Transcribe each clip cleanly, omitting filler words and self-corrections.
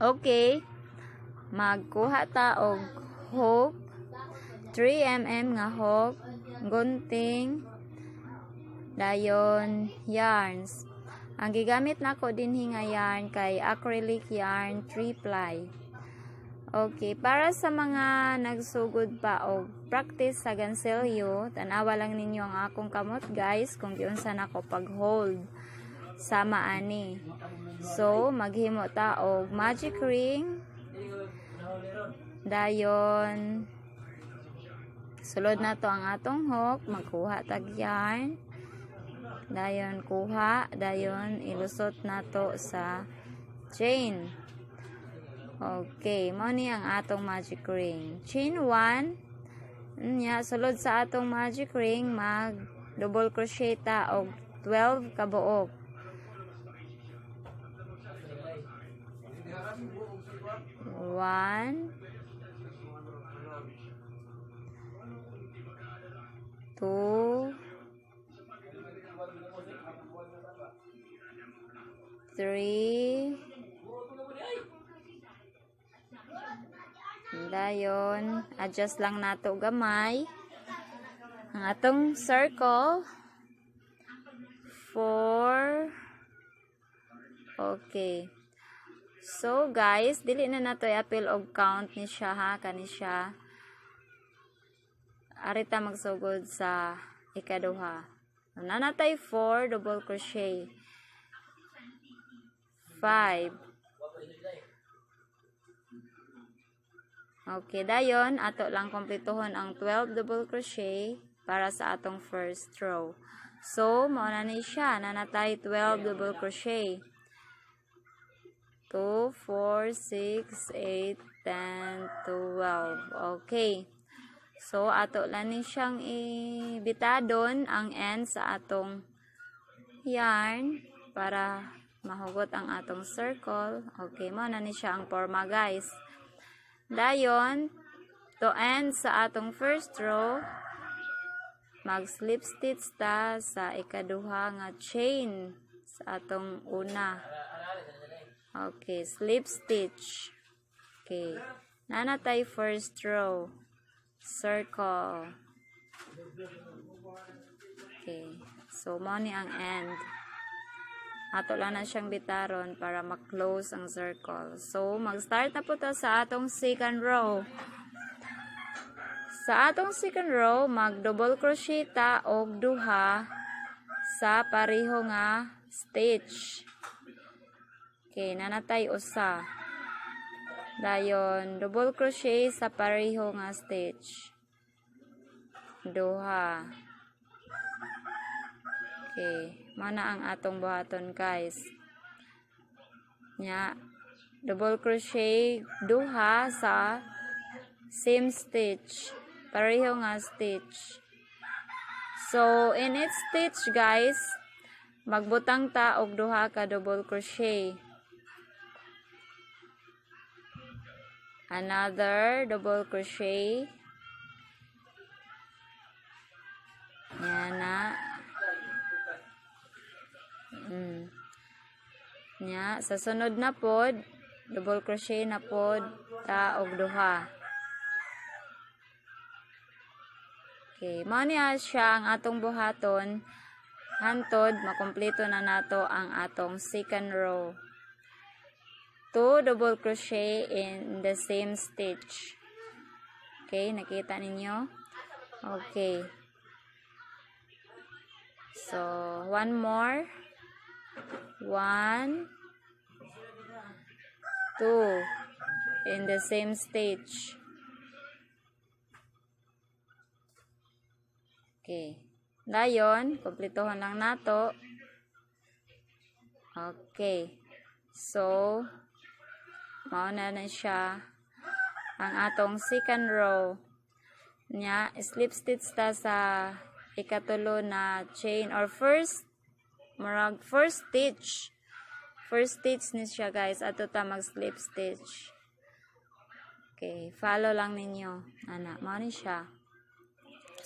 Okay. Magkuha ta og hook, 3 mm nga hook, gunting, dayon yarns. Ang gigamit nako dinhi nga yarn kay acrylic yarn 3 ply. Okay, para sa mga nagsugod pa og practice sa gansilyo, tanawa lang ninyo ang akong kamot, guys, kung giunsa nako pag-hold sama ani. So, maghimo ta og magic ring. Dayon sulod na to ang atong hook, magkuha tag yarn. Dayon kuha, dayon ilusot nato sa chain. Okay, mao ni ang atong magic ring. Chain 1. Nya sulod sa atong magic ring, mag double crochet ta og 12 ka buok. 1, 2, 3. Dayon, adjust lang nato gamay ang atong circle. 4. Okay. So guys, dili na nato i-apil og count ni siya ha, kani siya. Arita magsugod sa ikaduha. Nanatay 4 double crochet. 5. Okay, dayon ato lang kompletuhon ang 12 double crochet para sa atong first row. So, mao na ni siya, nanatay 12 double crochet. 2, 4, 6, 8, 10, 12. Okay. So, ato lang ni siyang ibitadon ang end sa atong yarn para mahugot ang atong circle. Okay, mao na ni siya ang forma, guys. Dayon, to end sa atong first row, mag slip stitch ta sa ikaduha nga chain sa atong una. Okay, slip stitch. Okay. Nanatay first row. Circle. Okay. So, mao ni ang end. Ato lang na siyang bitaron para ma-close ang circle. So, mag-start na po ta sa atong second row. Sa atong second row, mag-double crochet ta og duha sa pareho nga stitch. Okay, nanatay usa. Dayon, double crochet sa pareho nga stitch. Duha. Okay, mao na ang atong buhaton, guys. Nya, double crochet duha sa same stitch. Pareho nga stitch. So, in each stitch, guys, magbutang ta og duha ka double crochet. Another double crochet. Yan na. Nya, sa sunod na pod, double crochet na pod ta og duha. Okay, mao niya siya ang atong buhaton hantod makumpleto na nato ang atong second row. 2 double crochet in the same stitch. Okay, nakita ninyo? Okay. So, one more. 1, 2 in the same stitch. Okay. Dayon, kumpletuhon lang nato. Okay. So, mao na na siya ang atong second row. Nya, slip stitch ta sa ikatulo na chain or first, murag first stitch. First stitch ni siya, guys. Ato ta mag slip stitch. Okay, follow lang ninyo. Ana, mao ni siya.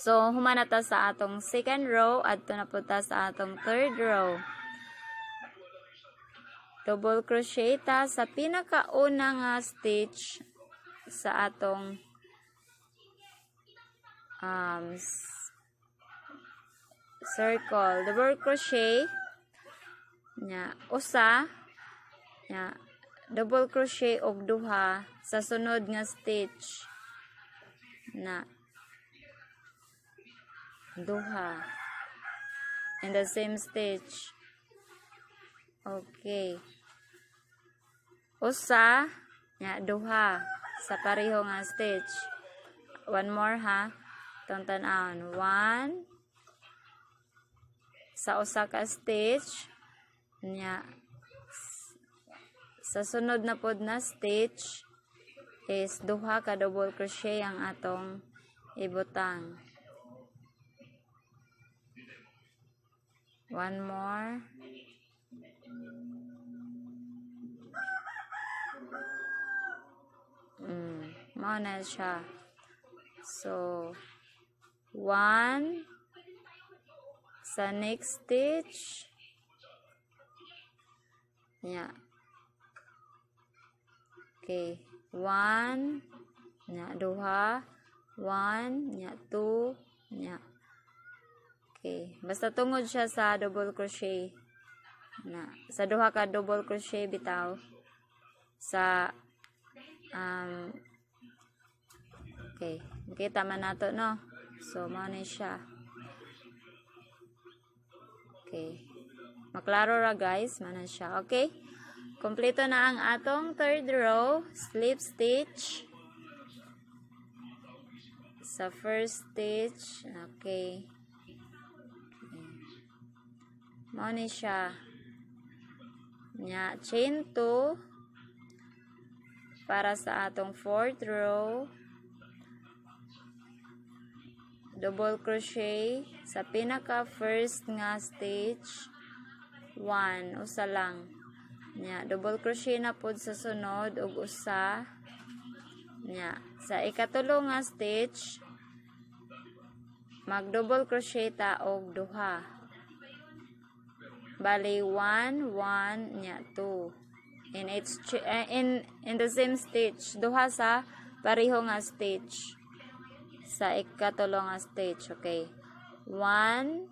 So, humana ta sa atong second row, adto na po ta sa atong third row. Double crochet ta sa pinakauna nga stitch sa atong circle. Double crochet nya usa, nya double crochet og duha sa sunod nga stitch na, duha in the same stitch. Okay, usa nya duha sa pareho nga stitch. One more ha, tong tan-awon. One sa usa ka stitch nya sa sunod na pod na stitch is duha ka double crochet ang atong ibutang. One more. Mao na siya. So, 1 sa next stitch. Yeah. Okay. 1 nya duha, 1 nya 2 nya. Okay, basta tungod siya sa double crochet na sa duha ka double crochet bitaw sa okay, kita man nato, no? So mao ni siya. Okay, maklaro ra, guys, man na siya. Okay, kompleto na ang atong third row. Slip stitch sa first stitch. Okay, mao ni siya. Nya chain 2 para sa atong fourth row. Double crochet sa pinaka first nga stitch, 1, usa lang. Nya double crochet na pod sa sunod og usa. Nya sa ikatulo nga stitch, mag double crochet ta og duha. Bali 1 1 nya 2 in each in the same stitch, duha sa pareho nga stitch sa ikatulo nga stitch. Okay, 1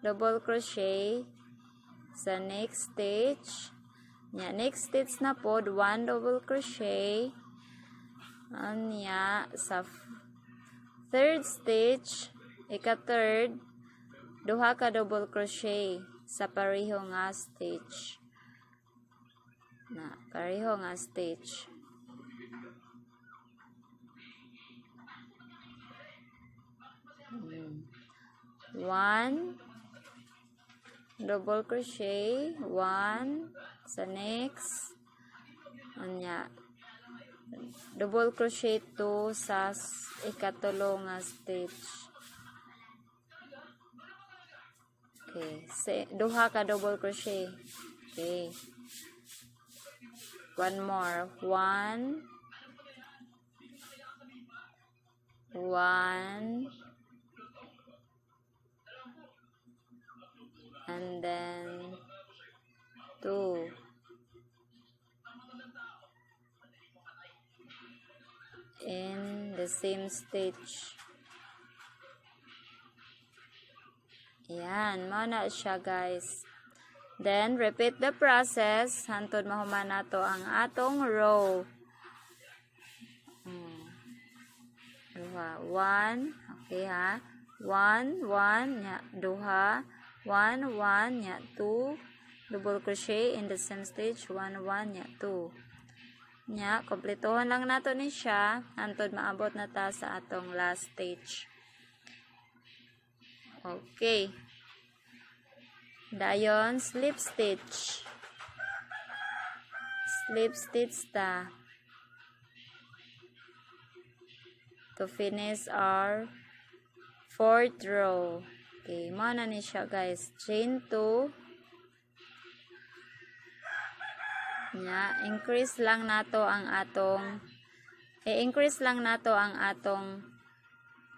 double crochet sa next stitch. Nya next stitch na pod, 1 double crochet. Anya sa third stitch, ika third, duha ka double crochet sa pareho nga stitch na, pareho nga stitch. 1 double crochet, 1 sa next. Anya double crochet 2 sa ikatulo nga stitch. Okay, duha ka double crochet. Okay, one more. 1 1 and then 2. In the same stitch. Yan, mao na siya, guys. Then, repeat the process hantod mahuman nato ang atong row. Duha. 1, okay ha. 1, 1, nya, duha. 1, 1, nya, 2. Double crochet in the same stitch. 1, 1, nya, 2. Nya, kompletohon lang nato ni siya hantod maabot na ta sa atong last stitch. Okay. Dayon, slip stitch. Slip stitch ta to finish our fourth row. Okay, mao na ni siya, guys. Chain 2. Nya, increase lang nato ang atong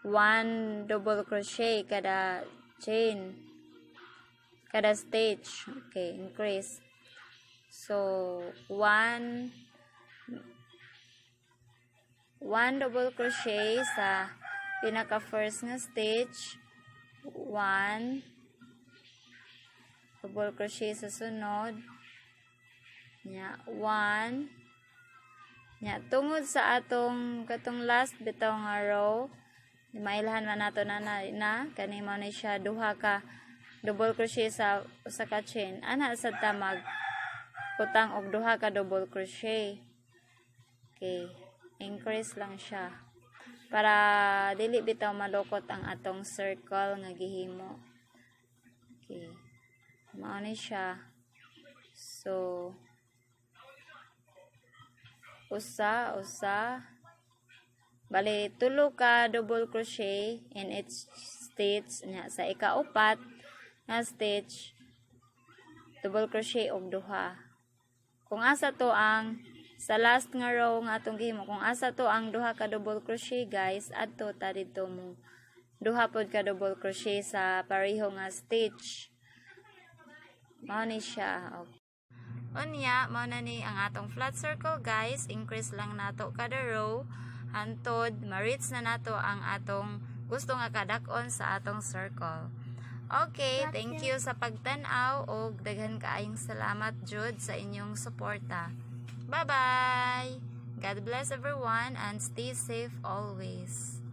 1 double crochet kada chain, kada stitch. Okay, increase. So, 1 1 double crochet sa pinaka first nga stitch, 1 double crochet sa sunod nya, 1 nya. Tungod sa atong katong last bitaw nga row, mailhan man nato na kani, mao ni siya, duha ka double crochet sa usa ka chain. Ana sad ta mag butang og duha ka double crochet. Okay, increase lang siya para dili bitaw malukot ang atong circle nga gihimo. Okay, mao ni siya. So usa, usa, bali tulo ka double crochet in each stitch nya. Sa ikaupat nga stitch, double crochet og duha. Kung asa to ang sa last nga row nga atong gihimo, kung asa to ang duha ka double crochet, guys, adto ta didto mo duha pod ka double crochet sa pareho nga stitch. Mao ni siya. Okay. Unya, mao na ni ang atong flat circle, guys. Increase lang nato kada row hantod ma-reach na nato ang atong gusto nga kadak-on sa atong circle. Okay, thank you sa pagtan-aw og daghan kaayong salamat jud sa inyong suporta. Bye-bye. God bless everyone and stay safe always.